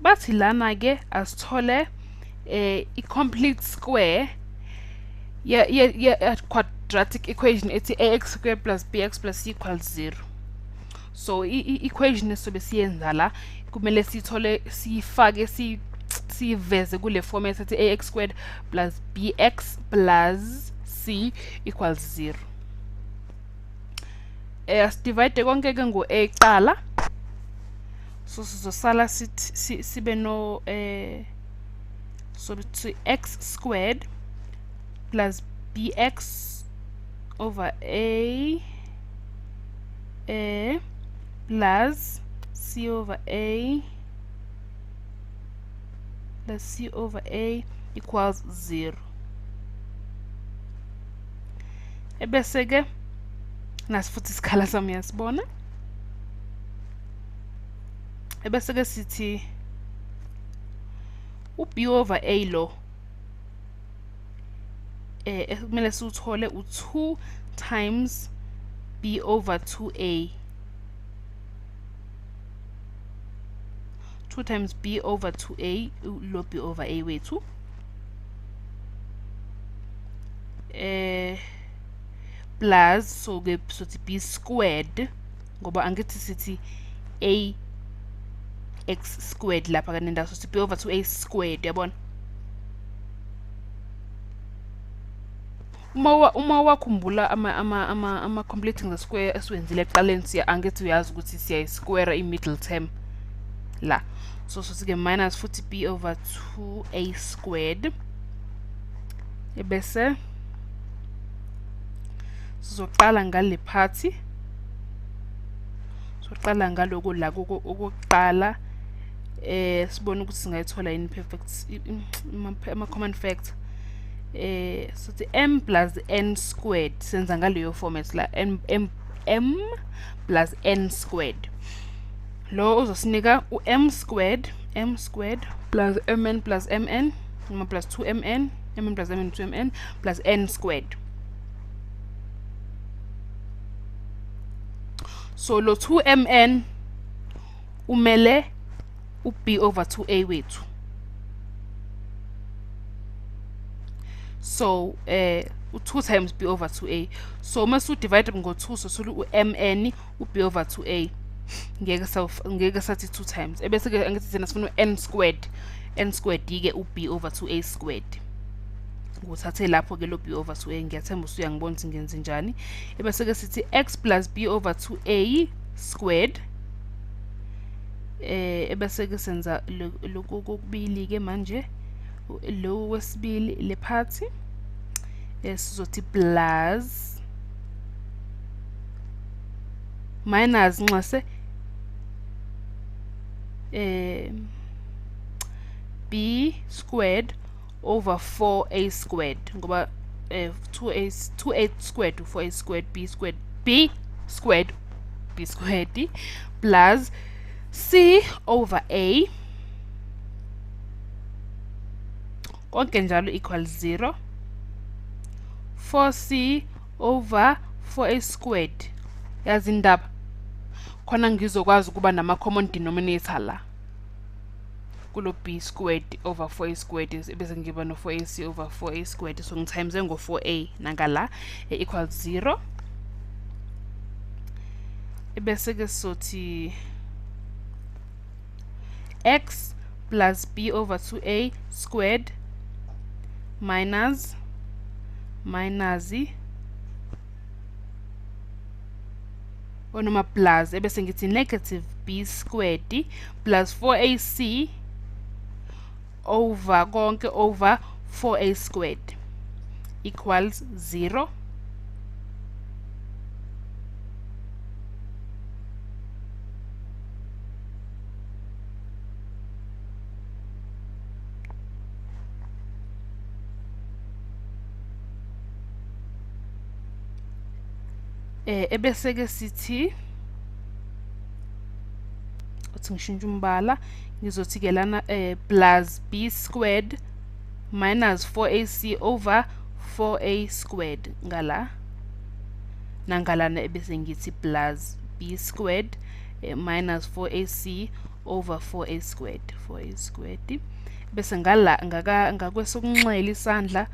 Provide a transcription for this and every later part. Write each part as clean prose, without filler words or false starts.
Bathi lana ke asithole i-complete square ye quadratic equation ethi ax squared plus bx plus c equals 0. So i-equation esobe siyenza la kumele sithole siyifake siyiveze kule format ethi ax squared plus bx plus c equals 0. Asidivide konke ke ngo-a kuqala. So sizosala sithi sibe no so x squared plus bx over a plus c over a plus c over a equals 0. Ebese ke nasi futhi isikhala sami uyasibona. Ebese ke sithi u-b over a lo kumele siwuthole u-2 times b over 2a. 2 times b over 2a lo b over a wethu plus so ke sothi b squared ngoba angithi sithi a x squared lapha kanendawo, so b over 2a squared yabona. Uma wakhumbula ama completing the square esiwenzile ekuqaleni, siya angithi uyazi ukuthi siyayi-square i-middle term la. So sothi ke minus futhi b over 2a squared ebese sizoqala ngale party, soqala ngaloko la okokuqala sibone ukuthi singayithola yini perfect ama common factor. Sothi m plus n squared, senza ngaleyo format la m plus n squared. Lo uzosinika u m squared plus mn plus mn noma plus 2mn mn plus mn 2mn plus n squared. So lo 2mn umele u b over 2a wethu. So 2 times b over 2a. So mase divide ngo 2 so sulu u mn u b over 2a. Ngeke sathi 2 times. Ebese ke angithi thina sifuna u n squared. N squared ke u b over 2a squared. Nguthathe lapho ke lo b over 2a, ngiyathemba usuyangibona ukuthi ngenze njani. Ebese ke sithi x plus b over 2a squared. Ebese ke senza lokhu kokubili ke manje lo wesibili le party sizothi plus minus nxase b squared over 4a squared ngoba 2a squared 4a squared b squared b squared b squared plus c over a konke njalo equals 0. 4c over 4a squared. Yazi indaba khona ngizokwazi ukuba nama common denominator la kulo b squared over 4a squared bese ngiba no 4ac over 4a squared, so ngitimes ngo 4a nangala equals 0. Ebese ke sothi x plus b over 2a squared minus noma plus ebese ngithi negative b squared plus 4ac over konke over 4a squared equals 0. Ebese ke sithi uthi ngishintsha umbala ngizothi ke lana plus b squared minus 4ac over 4a squared ngala nangalana ebese ngithi plus b squared minus 4ac over 4a squared, 4a squared. Bese ngala ngakwesokunxele isandla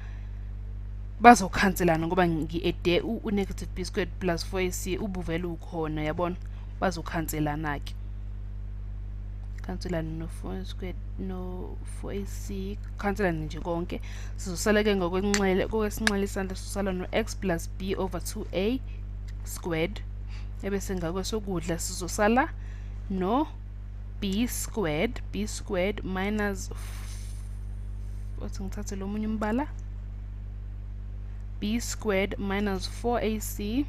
bazokhanselana ngoba ngi-ede u-negative b squared plus 4ac ubuvele ukhona, yabona, bazokhanselana ke, khanselana no 4 squared no 4ac, khanselana nje konke. Sizosala ke ngokwenxele, kokwesinxele isandla sizosala no x plus b over 2a squared, ebese ngakwesokudla sizosala no b squared, b squared minus, othi ngithathe lo munye umbala, b squared minus 4ac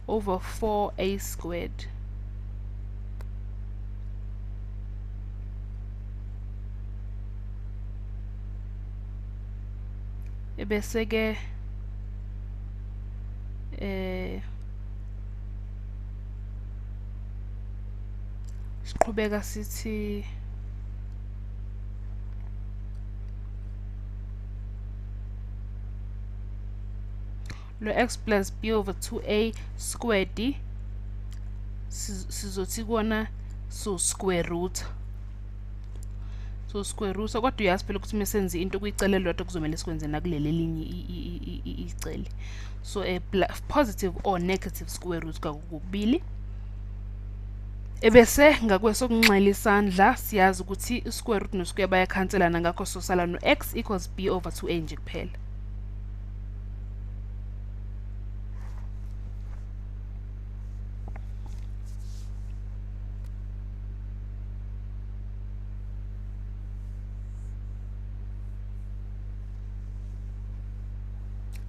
over 4a squared. Ebese ke siqhubeka sithi lo x plus b over 2a squared sizothi kona so square root, so square root. Kodwa uyazi phela ukuthi mesenze into kuyicele lodwa kuzomela sikwenze nakuleli elinye icele. So a positive or negative square root kakubili. Ebese ngakwesokunxele isandla siyazi ukuthi square root no square bayakhanselana, ngakho sosala no x equals b over 2a nje kuphela.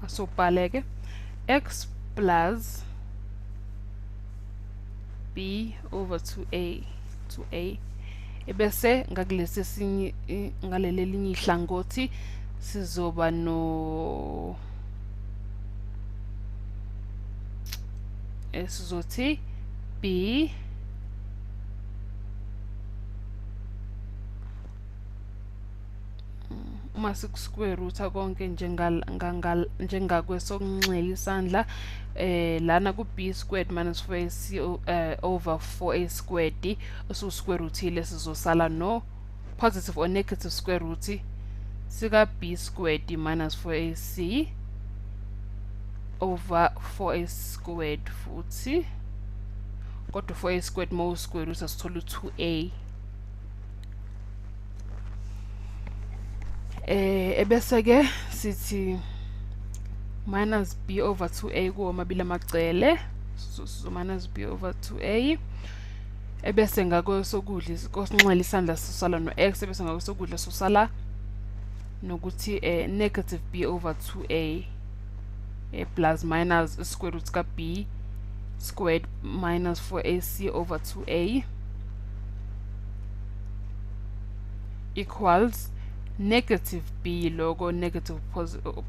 So bhaleke x plus b over 2a, 2a, ebese ngakulesi esinye ngaleli elinye ihlangothi sizoba no sizothi b uma siku-square root konke njengakwesokunxele isandla lana ku b squared minus 4ac over 4a squared usu square rootile, sizosala no positive or negative square root sika b squared minus 4ac over 4a squared futhi, kodwa 4a squared mo square root asithola 2a. Ebese ke sithi minus b over 2a kuwo mabili amacele, so minus b over 2a, ebese ngakwesokudla kosinxele isandla sisala no x, ebese ngakwesokudla sosala nokuthi negative b over 2a plus minus square root ka b squared minus 4ac over 2a equals negative b logo negative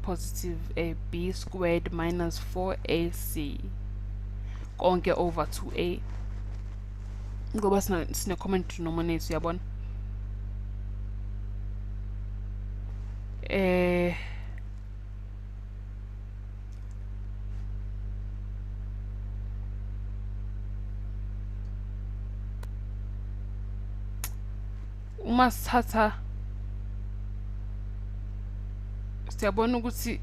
positive a b squared minus 4ac konke over 2a, ngoba sine common denominator, uyabona. Uma sithatha siyabona ukuthi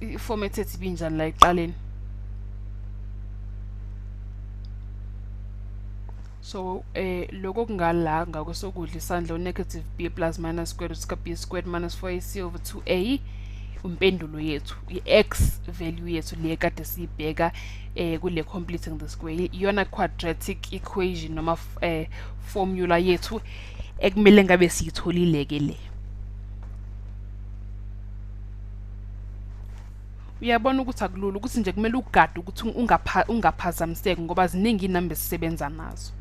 i-format ethu ibinjani la ekuqaleni. So lokho kungala ngakwesokudla isandla negative b plus minus square root ka b squared minus 4ac over 2a, impendulo yethu i-x value yethu le kade siyibheka kule completing the square, iyona quadratic equation noma formula yethu ekumele ngabe siyitholile ke le. Uyabona ukuthi akulula ukuthi nje kumele ugade ukuthi ungaphazamiseki ngoba ziningi inamba esisebenza nazo.